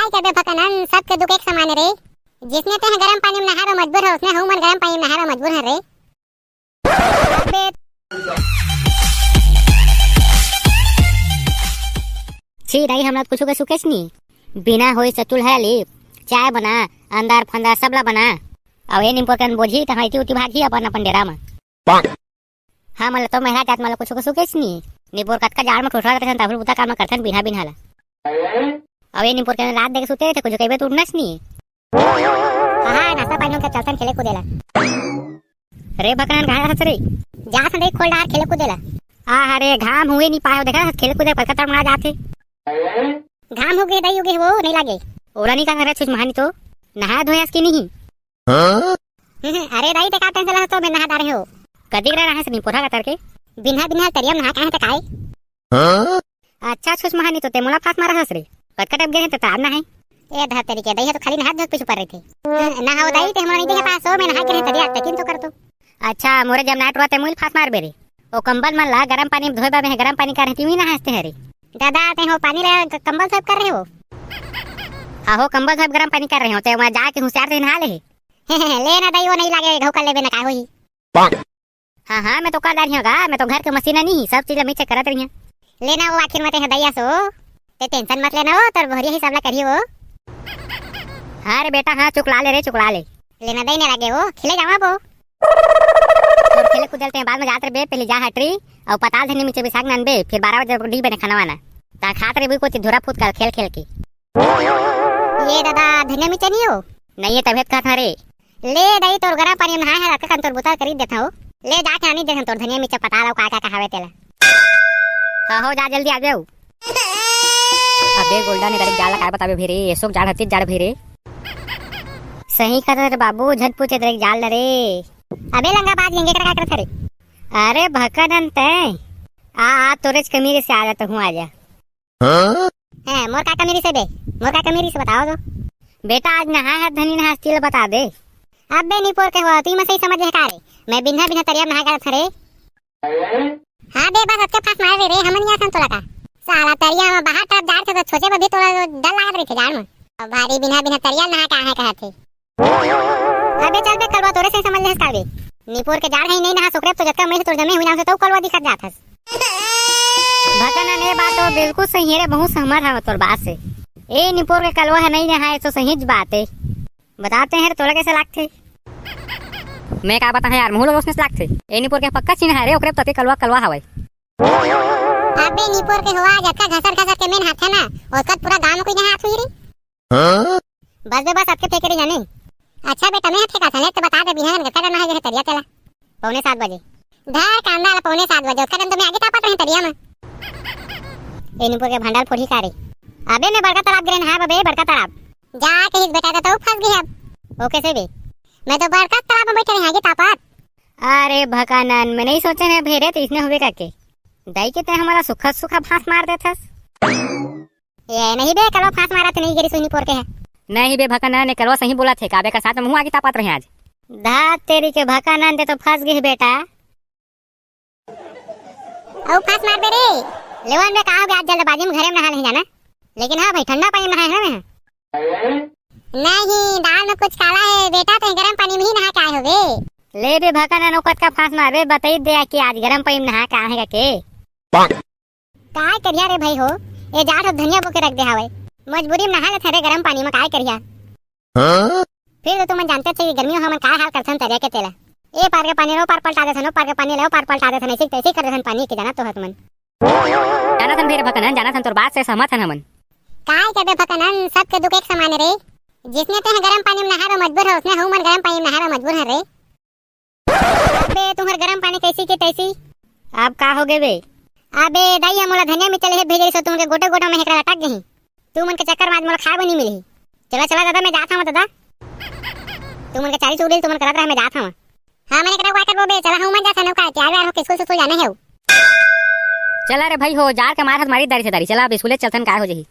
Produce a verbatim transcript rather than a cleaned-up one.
कबे भकनन, सबके दुख एक समान रे। जिसने तेह गरम पानी में नहाय बर मजबूर हे, उसने हमू मन गरम पानी में नहाय बर मजबूर हन रे। अबे छी दाई, हमला कुछु के सुकेच नी। बिना होइस चूल्हा लीप, चाय बना, अंडार फंडार सबला बना। अउ ए निपोर कन बोलही त हाइती उती भागही अपन अपन डेरा म। हाँ, मतलब तो महिला जात मतलब कुछु के सुकेच नी। निपोर कतका जाड़ म ठोठरा करथन, तभल बुता काम करथन बिना बिना ला। अउ ए निपोर कन रात देख सुते रथे, कुछु कहिबे त उठनस नी। हाँ, हाँ, नाश्ता पानी होके चलथन खेले कूदे ला। रे भकनन, कहाँ जाथस रे? जाथन रे, खोल डार खेले कूदे ला। आ, अरे, घाम हुए नी पायो, देखा, खेले कूदे पलका तड़मड़ा जाथे। घाम हो गे, दई हो गे, वो नहीं लागे। ओला नहीं का करे, छुछ महानी तो। नहाय धोयस कि नहीं? हाँ? अरे दई, ते का tension लेथस तो, मैं नहा डारे हो। कदी करा नहाय से निपोर कतर के? बिन्हा बिन्हा तरिया म नहा काहे त काय? हाँ? अच्छा, छुछ महानी तो ते मोला फांस मारत हस रे। कतका टप गे हे त तार ना हे। ए धर तेरी के, दई ह तो खाली नहात धोत पीछू पर रहिथे। ना हो दई, ते हमला नहीं देखे पास हो, मैं नहा के रहे तरिया, ते किन तो कर तो। अच्छा, मोरे जब नाट रहा ते मुइल फांस मार बे रे। ओ कंबल मन ला गरम पानी में धोए बा, मैं गरम पानी कर रहे, तिमी नहास्ते हरे। दादा, ते हो पानी ले क-, कंबल धोए कर रहे हो? हाँ हो, कंबल धोए गरम पानी कर रहे हो, ते वहाँ जाके हुसियार से नहा ले। ले ना दई, वो नहीं लागे, घाव कर लेबे ना, का होही? हाँ, हाँ, मैं तो कर डारी हूँ गा, मैं तो घर के मशीन नहीं, सब चीज में check करत रही हूँ। लेना वो आखिर में ते ह दई अस ओ, ते tension मत लेना वो, तोर बोहरिया ही सबला करियो वो। हाँ रे बेटा, हाँ, चुकला ले रे, चुकला ले। लेना दई नहीं लागे वो, खेले जावा वो। तोर खेले कूदल ते बाद में जात रे बे, पहले जा हटरी, अउ पताल धनिया मिर्चा बिसाग नन बे, फिर बारह बजे डी बने खाना वाना। ता खात रे भी कुछ धुरा फूत कर खेल खेल के। ये दादा, धनिया मिर्चा नहीं हो? नहीं है, तबीयत कहत हरे। ले दई, तोर गरम पानी में नहाय हस, अतका कन तोर बुता करी देथन हो। ले जाके आनी देथन तोर धनिया मिर्चा पताल अउ का का कहावे तेला। हाँ हो, जा जल्दी आ जाओ। अबे गोल्डन, ए दरी जाल ला काय बताबे भई रे, एसो जाड़ हतिस जाड़ भई रे। सही कहत रे बाबू, झट पूछे तेरे जाल ला रे। अबे लंगा बाज, यंगे करा का करत हरे? अरे भकनन ते। आ, आ, तोरेच कमी रे से आ जा, तहूँ आ जा। हाँ? हैं, मोर का कमी रिसे बे? मोर का कमी रिसे बताओ तो। बेटा, आज नहाय हस धनी नहाय हस तेला बता दे। अबे निपोर के हो, तू ही मसई समझ ले का रे? मैं बिन्हा बिन्हा तरिया में नहाय करत हरे। हाँ बे, बस अतके फांस मारे रे, हमन नहीं आथन तोला का। साला तरिया में बाहर तरफ जात थे तो सोचे बर भी तोला डर लागत रहिथे जाड़ में। अब भारी बिन्हा बिन्हा तरिया नहा के आहे कहत हे। अबे चल बे कलवा, तोरे से समझ लेहस का बे? निपोर के जाड़ हे, नहीं नहा सकरे, तो जतका मैं तोर जमे हुई नाम से तो कलवा दिखत जात हस। भकनन, ए बात तो बिल्कुल सही हे रे, बहुत सहमत हवं तोर बात से। ए निपोर के कलवा हे नहीं नहाय, तो सही बात हे। बताते हैं रे, तोला कैसे लागथे? मैं का बताहूं यार, मुहूं ला रोशनी से लागथे। ए निपोर के पक्का चिन्ह हे रे, ओकरे तते कलवा कलवा हवय। अबे निपोर के होवा, जतका घसर घसर के मैं नहाथंव ना, ओतका पूरा गांव में कोई नहात होही रे। हाँ? बस बे बस, अतके फेंके रही जाने। अच्छा बेटा, मैं फेंकाथंव ले, ते बता दे, बिहान कतका टन नहाय गे हे तरिया तेला? पौने सात बजे। धर कांदा ला, पौने सात बजे, ओतका टन तो मैं आगी तापत रहे तरिया में। ए निपोर के भंडाल फोड़ही का रे। अबे मैं बड़का तालाब गे रहेंव नहाय बर बे, बड़का तालाब। जा कहिस बेटा, तो फंस गे अब। ओ कैसे बे? मैं तो बड़का तालाब में बैठे रहेंव आगी तापत। अरे भकनन, मैं नहीं सोचेंव भई रे, तो इसने होबे करके। दई के ते हमला सुखा सुखा फांस मार देथस। ए नहीं बे, कलवा फांस मारत नहीं गिरी सुनी पोर के हे। नहीं बे भकनन, ए कलवा सही बोलत हे, काबे का साथ में मुहूं आगी तापत रहेंव आज। धत तेरी के भकनन, ते तो फंस गे बेटा। अउ फांस मार बे रे। लेवन में का होगे, आज जल्दबाजी में घरे में नहा लेहूं जाना। लेकिन हाँ भाई, ठंडा पानी में नहाय हंव ना मैं। नहीं, दाल में कुछ काला हे बेटा, ते गरम पानी में ही नहा के आय होबे। ले बे भकनन, ओ कतका फांस मारबे, बताई दे कि आज गरम पानी में नहा के आहे के। काय करिया रे भई हो, ए जाड़ ह धनिया बो के रख दे हवय। मजबूरी में नहा लेथन रे गरम पानी में, काय करिया। हाँ? फिर तो तुमन जानते थे कि गर्मी में हमन काय हाल करथन तरिया के तेला। ए पार के पानी ला ओ पार पलटा देथन, ओ पार के पानी ला ओ पार पलटा देथन, ऐसे तैसे कर देथन पानी के, जानत तो हस तुमन। जानत हन भई रे भकनन, जानत हन, तोर बात से सहमत हन हमन। काय कबे भकनन, सबके दुख एक समान रे। जिसने ते गरम पानी में नहाय बर मजबूर हे, उसने हमू मन गरम पानी में नहाय बर मजबूर हन रे। अबे तुम्हर गरम पानी कैसी के तैसी। अब का होगे बे? अबे दाई, मोला धनिया मिर्चा लेहे भेजे रिहिस, तुमन के गोटे गोटा में हेकरा लटक गही। तुमन के चक्कर में आज मोला खाय बर नहीं मिलही। चला चला दादा, मैं जात हंव दादा। तुमन के चारी चुगली तुमन करत रहा, मैं जात हंव। हाँ, मैंने करा वाटर बो बे, चला हूँ मैं जा सनू का, तैयार व्यार होके स्कूल से स्कूल जाना हे। चला रे भई हो, जाड़ के मार हत मारी दारी से दारी, चला अब स्कूले चलथन, काय हो जही।